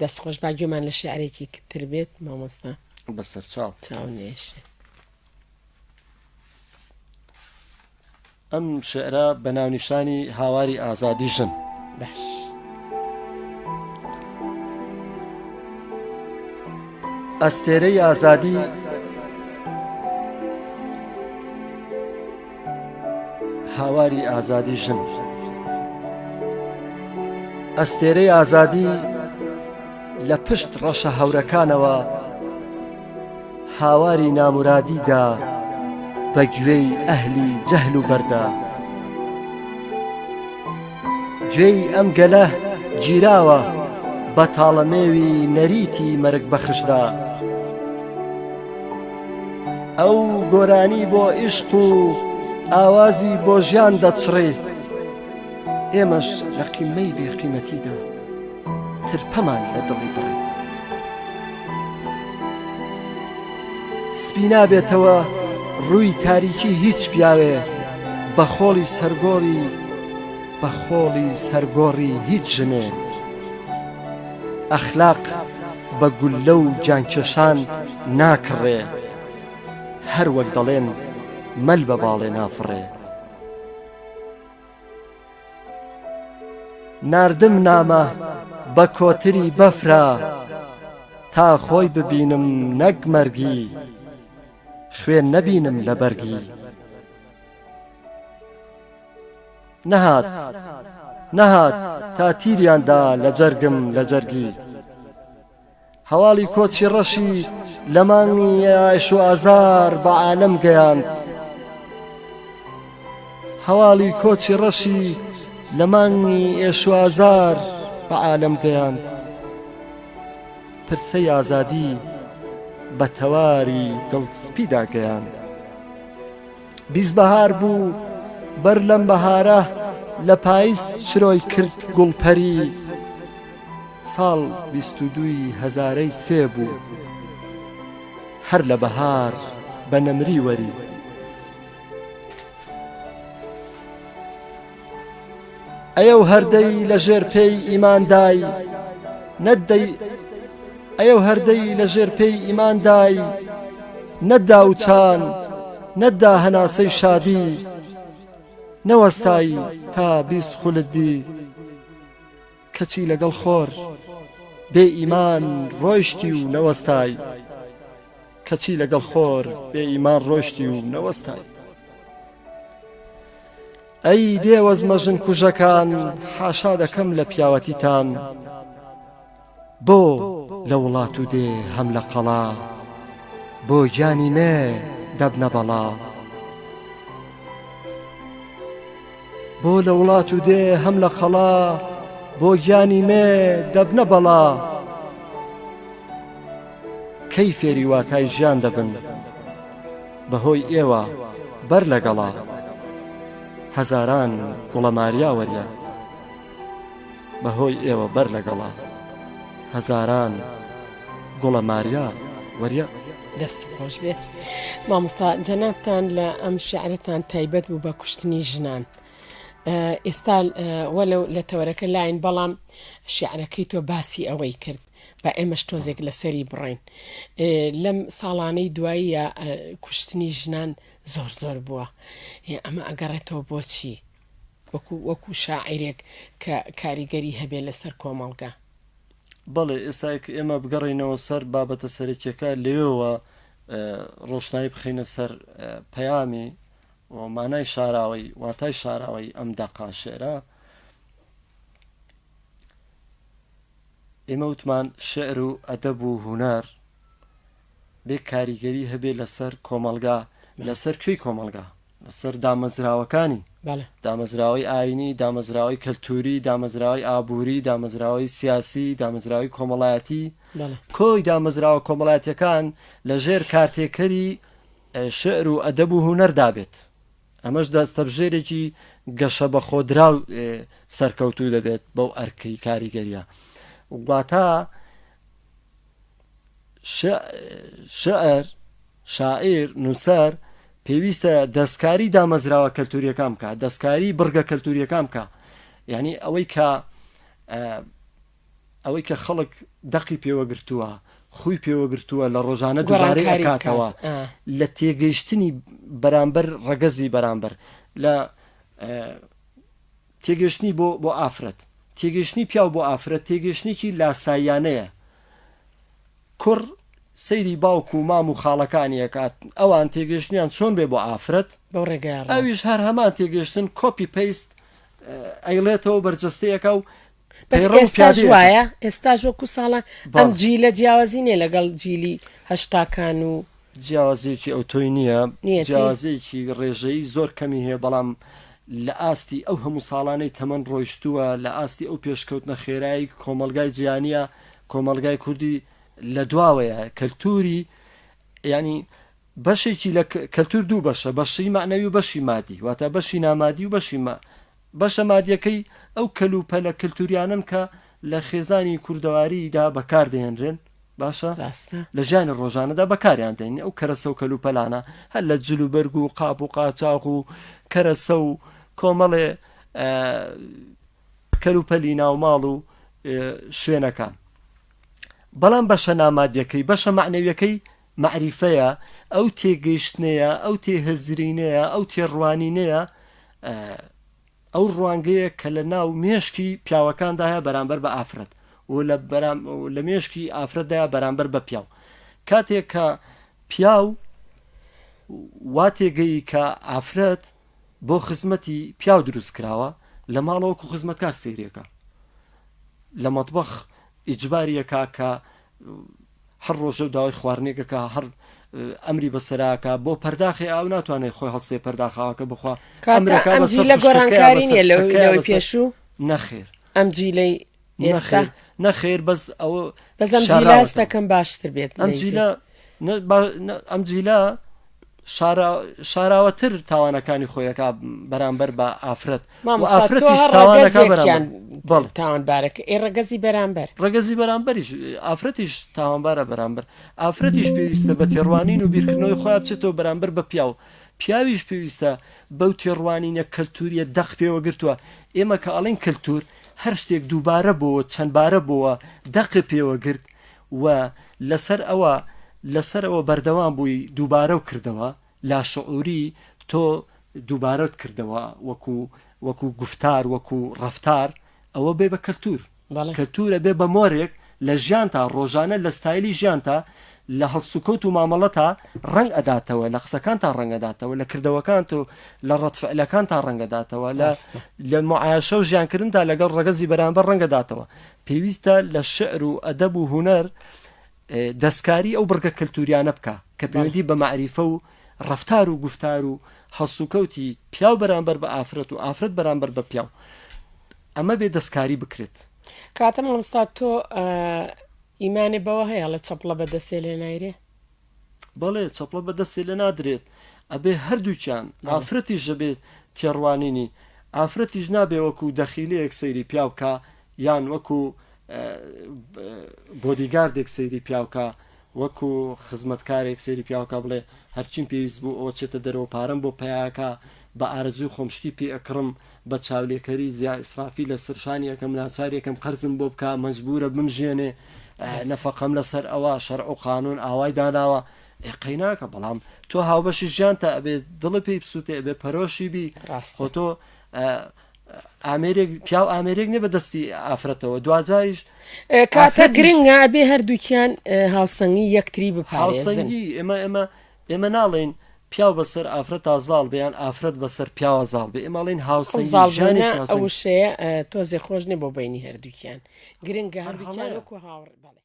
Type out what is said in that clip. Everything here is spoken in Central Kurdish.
دەست خۆش با گوێمان لە شیعرێکی تر بێت مامۆستا. بەسەرچاو. چاو نێشێ. ئەم شعرە بە ناونیشانی هاواری ئازادی ژن. باش. ئەستێرەی ئازادی هاواری ئازادی ژن ئەستێرەی ئازادی لە پشت ڕەشە هەورەکانەوە هاواری نامورادی دا بە گوێی ئەهلی جەهل و بەردا. گوێی ئەم گەلە گیراوە بە تاڵەمێوی نەریتی مەرگ بەخشدا. ئەو گۆرانی بۆ ئیشق و ئاوازی بۆ ژیان دەچڕی، ئێمەش لە قیمەی بێقیمەتیدا. ترپەمان لە دڵی بڕی. سپی نابێتەوە ڕووی تاریکی هیچ پیاوێ بە خۆڵی سەرگۆڕی بە خۆڵی سەرگۆڕی هیچ ژنێ ئەخلاق بە گوللە و گیانکێشان ناکڕێ هەر وەک دەڵێن مەل بە باڵێ نافڕێ. ناردم نامە بە کۆتری بەفرا تا خۆی ببینم نەک مەرگی خوێن نەبینم لە بەرگی نەهات نەهات تا تیریاندا لە جەرگم لە جەرگی هەواڵی کۆچی ڕەشی لە مانگی ئێش و ئازار بە عالەم گەیاند. هەواڵی کۆچی ڕەشی لە مانگی ئێش و ئازار بە عالەم گەیاند. پرسەی ئازادی بە تەواری دڵسپیدا گەیاند. بیست بەهار بوو بەر لەم بەهارە لە پایز چرۆی کرد گوڵپەری. ساڵ 22ی هەزارەی سێ بوو هەر لە بەهار بە نەمری وەری. ئەیەو هەردەی لە ژێر پێی ئیماندای نەدەی ئەیەو هەردەی لە ژێر پێی ئیماندای نەدا و چان نەدا هەناسەی شادی نەوەستای تا بیست خولت دی. کەچی لەگەڵ خۆر بێ ئیمان ڕۆیشتی و نەوەستای کەچی لەگەڵ خۆر بێ ئیمان ڕۆیشتی و نەوەستای ئەی دێوەزمە ژن کوژەکان حاشا دەکەم لە پیاوەتیتان بۆ لە وڵات و دێ هەم لە قەڵا بۆ گیانی مێ دەبنە بەڵا بۆ لە وڵات و دێ هەم لە قەڵا بۆ گیانی مێ دەبنە بەڵا کەی فێری واتای ژیان دەبن بەهۆی ئێوە بەر لەگەڵا هەزاران گوڵە ماریا وەریا بەهۆی ئێوە بەر لەگەڵا هەزاران گوڵە ماریا وەریا. دەست خۆش بێت مامۆستا جەنابتان لە ئەم شعرەتان تایبەت بوو بە کوشتنی ژنان ئێستا وەلو لە تەوەرەکە لاین بەڵام شعرەکەی تۆ باسی ئەوەی کرد با ئێمەش تۆزێک لەسەری بڕۆین لەم ساڵانەی دواییە کوشتنی ژنان زۆر زۆر بووە ئەمە ئەگەڕێتەوە بۆچی وەکو وەکو شاعیرێک کە کاریگەری هەبێ لەسەر کۆمەڵگا. بەڵێ ئێستا کە ئێمە بگەڕێینەوە سەر بابەتە سەرەکیەکە لەوێوە ڕۆشنایی بخەینە سەر پەیامی و مانای شاراوەی واتای شاراوەی ئەم دەقا شعرە ئێمە وتمان شعر و ئەدەب و هونەر بێ کاریگەری هەبێ لەسەر کۆمەڵگا لەسەر کوێی کۆمەڵگا لەسەر دامەزراوەکانی دامەزراوەی ئاینی دامەزراوەی کەلتوری دامەزراوەی ئابووری دامەزراوەی سیاسی دامەزراوەی کۆمەڵایەتی کۆی دامەزراوە کۆمەڵایەتیەکان لە ژێر کارتێکەری شعر و ئەدەب و هونەردا بێت ئەمەش دەستەبژێرێکی گەشە بەخۆدراو سەرکەوتوو دەبێت بەو ئەرکەی کاریگەریە واتە شعر، شاعیر، نووسەر پێویستە دەستکاری دامەزراوە کەلتوریەکان بکە دەستکاری بڕگە کەلتوریەکان بکە یعنی ئەوەی کە ئەوەی کە خەڵک دەقی پێوە گرتووە، خووی پێوە گرتووە لە ڕۆژانە دووبارەی گۆڕانکاری بکات ئەکاتەوە ئا. لە تێگەیشتنی بەرامبەر ڕەگەزی بەرامبەر لە تێگەیشتنی بۆ بۆ ئافرەت تێگەیشتنی پیاو بۆ ئافرەت تێگەیشتنێکی لاساییانەیە کوڕ سەیری باوک و مام و خاڵەکانی ئەکات ئەوان تێگەیشتنیان چۆن بێ بۆ ئافرەت بەو ڕێگایە ڕوا. ئەویش هەر هەمان تێگەیشتن copy paste ئەیڵێتەوە بەرجەستەی ئەکا و بەس پەیڕەو و ئێستاش پیادەی ئەکا. وایە ئێستاش وەکو ساڵان ئەم بەڵێ. جیلە جیاوازی نیە لەگەڵ جیلی هەشتاکان و. جیاوازیەکی ئەوتۆی نییە، نیەتی؟ جیاوازیەکی ڕێژەیی زۆر کەمی هەیە، بەڵام لە ئاستی ئەو هەموو ساڵانەی تەمەن ڕۆیشتووە، لە ئاستی ئەو پێشکەوتنە خێرای کۆمەڵگای جیهانییە، کۆمەڵگای کوردی لە دواوەیە، کەلتوری یانی بەشێکی لە کەلتور دوو بەشە، بەشی مەعنەوی و بەشی مادی، واتە بەشی نامادی و بەشی ما بەشە مادیەکەی ئەو کەلوپەلە کلتوریانەن کە لە خێزانی کوردەواریدا بەکار دەهێنرێن، باشە ڕاستە. لە ژیانی ڕۆژانەدا بەکاریان دێنین ئەو کەرەسە و کەلوپەلانە هەر لە جل و بەرگ و قاپ و قاچاغ و کەرەسە و کۆمەڵێ کەلوپەلی ناوماڵ و شوێنەکان بەڵام بەشە نامادیەکەی بەشە مەعنەویەکەی مەعریفەیە ئەو تێگەیشتنەیە ئەو تێهزرینەیە ئەو تێڕوانینەیە ئەو ڕوانگەیە کە لە ناو مێشکی پیاوەکاندا هەیە بەرامبەر بە ئافرەت و لە بەرام لە مێشکی ئافرەتدایە بەرامبەر بە پیاو کاتێک کە پیاو وا تێگەیی کە ئافرەت بۆ خزمەتی پیاو دروست کراوە لە ماڵەوە وەکو خزمەتکار سەیرێکە لە مەتبەخ ئیجباریەکە کە هەر ڕۆژە و داوای خواردنێک ئەکا هەر ئەمری بەسەرا ئەکا بۆ پەرداخێ ئاو ناتوانێت خۆی هەڵسێ پەرداخاوەکە بخوا کاتە ئەمرەکا ئەم بەسەر جیلە خوشکەکەیا گۆڕانکاری بەسەر نییە لەو کچەکەیا لەوەی بەسەر پێشوو نەخێر ئەم جیلەی ئێستا نەخێر نەخێر بەس ئەوە بەس ئەم جیلە شاراوەتەوە هەستەکەم باشتر بێت ئەم لەی پێ جیلە نە با نە ئەم جیلە شارا شاراوەتر تاوانەکانی خۆی ئەکا بەرامبەر بە ئافرەت و مامۆستا تۆ ئافرەتیش هەر تاوانەکا ڕەگەزێکیان بەرامبەر بەڵێ. تاوانبارە کە ئەی ڕەگەزی بەرامبەر؟ ڕەگەزی بەرامبەریش ئافرەتیش تاوانبارە بەرامبەر ئافرەتیش پێویستە بە تێڕوانین و بیرکردنەوەی خۆیان بچێتەوە بەرامبەر بە پیاو پیاویش پێویستە بەو تێڕوانینە کەلتوریە دەق پێوە گرتووە ئێمە کە ئەڵێین کەلتور هەر شتێک دووبارە بۆوە چەندبارە بۆوە دەقی پێوە گرت و لەسەر ئەوە لەسەر ئەوە بەردەوام بووی دووبارەو کردەوە لاشعوری تۆ دووبارەت کردەوە وەکو وەکو گوفتار وەکو ڕەفتار ئەوە بێ بە کەلتور بەڵێ. کەلتور ئەبێ بە مۆرێک لە ژیانتا ڕۆژانە لە ستایلی ژیانتا لە هەڵسوکەوت و مامەڵەتا ڕەنگ ئەداتەوە لە قسەکانتا ڕەنگ ئەداتەوە لە کردەوەکانت و لە ڕەد فعلەکانتا ڕەنگ ئەداتەوە لە ڕاستە. لە معایەشە و ژیانکردنتا لەگەڵ ڕەگەزی بەرامبەر ڕەنگ ئەداتەوە پێویستە لە شیعر و ئەدەب و هونەر دەستکاری ئەو بڕگە کەلتوریانە بکا کە بەڵێ. پەیوەندی بە مەعریفە و ڕەفتار و گوفتار و هەڵسوکەوتی پیاو بەرامبەر بە ئافرەت و ئافرەت بەرامبەر بە پیاو ئەمە بێ دەستکاری بکرێت. کاتە مامۆستا تۆ ئیمانێ بەوە هەیە ئەڵێ چەپڵە بە دەسێ لێ نایرێ؟ بەڵێ چەپڵە بە دەستێ لێ نادرێت ئەبێ هەردووکیان بەڵێ. ئافرەتیش ئەبێ تێڕوانینی ئافرەتیش نابێ وەکو دەخیلەیەک سەیری پیاو بکا یان وەکو بۆدیگاردێک سەیری پیاو کا وەکو خزمەتکارێک سەیری پیاو کا بڵێ هەرچیم پێویست بوو ئەوە چێتە دەرەوە پارەم بۆ پەیاکا بە ئارەزووی خۆم شتی پێ ئەکڕم بە چاولێکەری زیا ئیسرافی لەسەر شانی ئەکەم ناچاری ئەکەم قەرزم بۆ بکا مەجبورە بمژێنێ ڕاستە. نەفەقەم لەسەر ئەوە شەرع و قانون ئاوای داناوە ئێ قەیناکە بەڵام تۆ هاوبەشی ژیانتە ئەبێ دڵت پێی بسووتێ ئەبێ پەرۆشی بی خۆ ڕاستە. تۆ ئامێرێک پیاو ئامێرێک نیە بە دەستی ئافرەتەوە دواجاریش کاتە ئافرەتیش گرنگە ئەبێ هەردووکیان هاوسەنگی یەکتری بپارێزن. هاوسەنگی ئێمە ئێمە ئێمە ناڵێین پیاو بەسەر ئافرەتا زاڵ بێ یان ئافرەت بەسەر پیاوە زاڵ بێ ئێمە ئەڵێین ئەو هاوسەنگی زاڵبوونە ژیانێکی ئەو هاوسەنگی وشەیە تۆزێ خۆش نیە بۆ بەینی هەردووکیان گرنگە هەر هەردووکیان هەڵەیە. وەکو هاوڕێ بەڵێ.